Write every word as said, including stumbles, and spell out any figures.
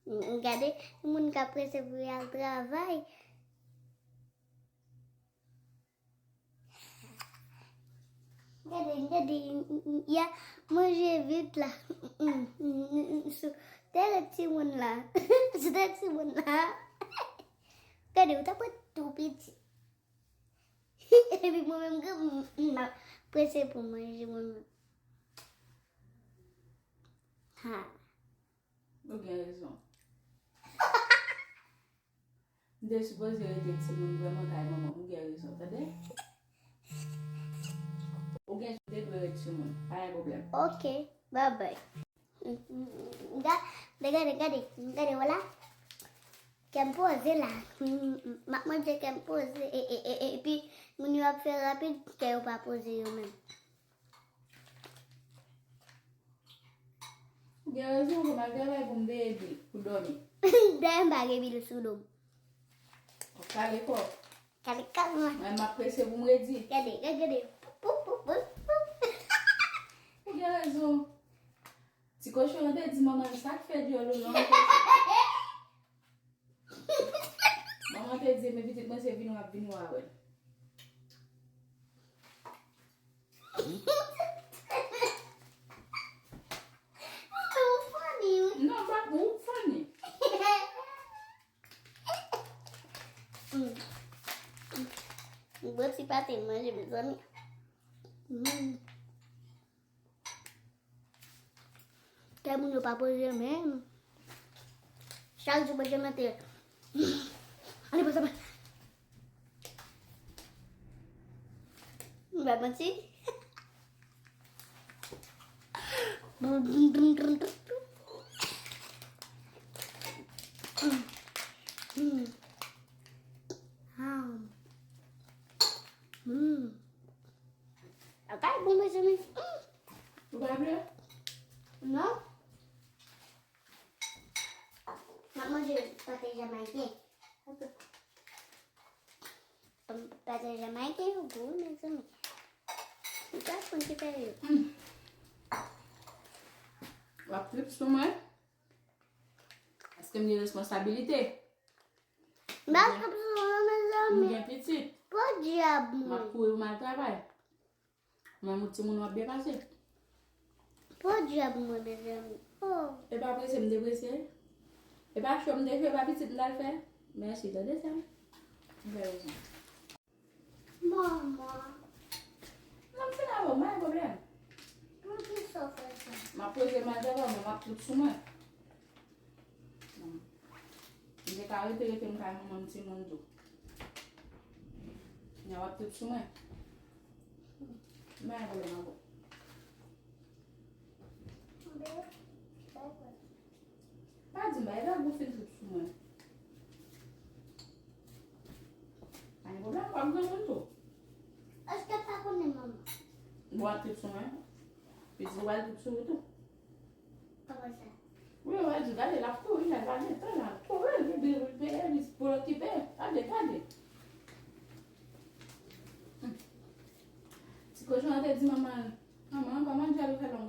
Gade, moun k ap prese pou y al travay. Gade, gade, y a manje vit la. Sou tèt timoun la. Sou tèt timoun la. Gade, ou ta pran tou piti. Epi mwen menm, m ap prese pou manje mwen menm. Ha. Ou gen rezon. M te sipoze rete timoun vrèman kay manman m. Ou gen rezon, tande? Ou gen, ou te dwe ret timoun. Pa gen pwoblèm. Ok, babay. Gade, gade, gade, gade, wala. Kè m poze la. M ap manje kè m poze. E, e, e, e, epi, moun yo ap fè rapid, kè yo pa poze yo menm. Ou gen rezon, pou m al travay pou m peye bil pou dòmi. Dayè m pa gen bil sou do m. Ou kale kò. Kale kò mwen. Mwen m ap prese pou m redi. Gade, gade, gade. Pou, pou, pou, pou, pou. Ou gen rezon. Ti kochon an te di manman l sa k fè dyòl ou long. Manman te di, men pitit mwen se vin w ap vin w a wè l. Ou funny, wi. Non, pa ou funny. Mm. Bon ti pate manje, mezanmi. Mm. Kè moun yo pa poze menm. Chak jou, Benjamin te. Ale, pase, pase. M pa manti. Mm. Mm. Sa kay bon, mezanmi. Mm. Ou pa vle? Non. M ap manje pate jamayiken. Pate jamayiken yo gou, mezanmi. M pa konn ki fè yo. Mm. W ap trip sou mwen. Paske m gen responsabilite. M ap trip sou mwen, mezanmi. M gen pitit. Podyab mwen. M ap kouri pou m al travay. Mwen, moun timoun w ap byen pase. Podyab mwen, mezanmi. Oh. E pa prese m te prese. E pa cho m te cho, e pa pitit m t al fè. Mèsi, tande sa. M fè rezon. Manman. Non, m fin avè w, pa gen pwoblèm. Pou ki sa w fè sa? M ap poze m al travay, mwen, m ap trip sou mwen. M te ka rete, rete m kay manman m timoun tou. Nya w ap trip sou mwen. M pa gen pwoblèm ankò. Pa di m bagay la, ou fin trip sou mwen. Pa gen pwoblèm, w ap granmoun tou. Èske w pa konnen manman? Bon, w ap trip sou mwen. Pitit ou pral trip sou ou tou. Kòman sa? Wi, w ap di, gade, l ap kouri, l ap gade, tan la, kouri, li, li, li, li, pou l okipe. Gade, gade. Hmm. Ti kochon an te di manman l, manman, kòman dyòl ou fè long?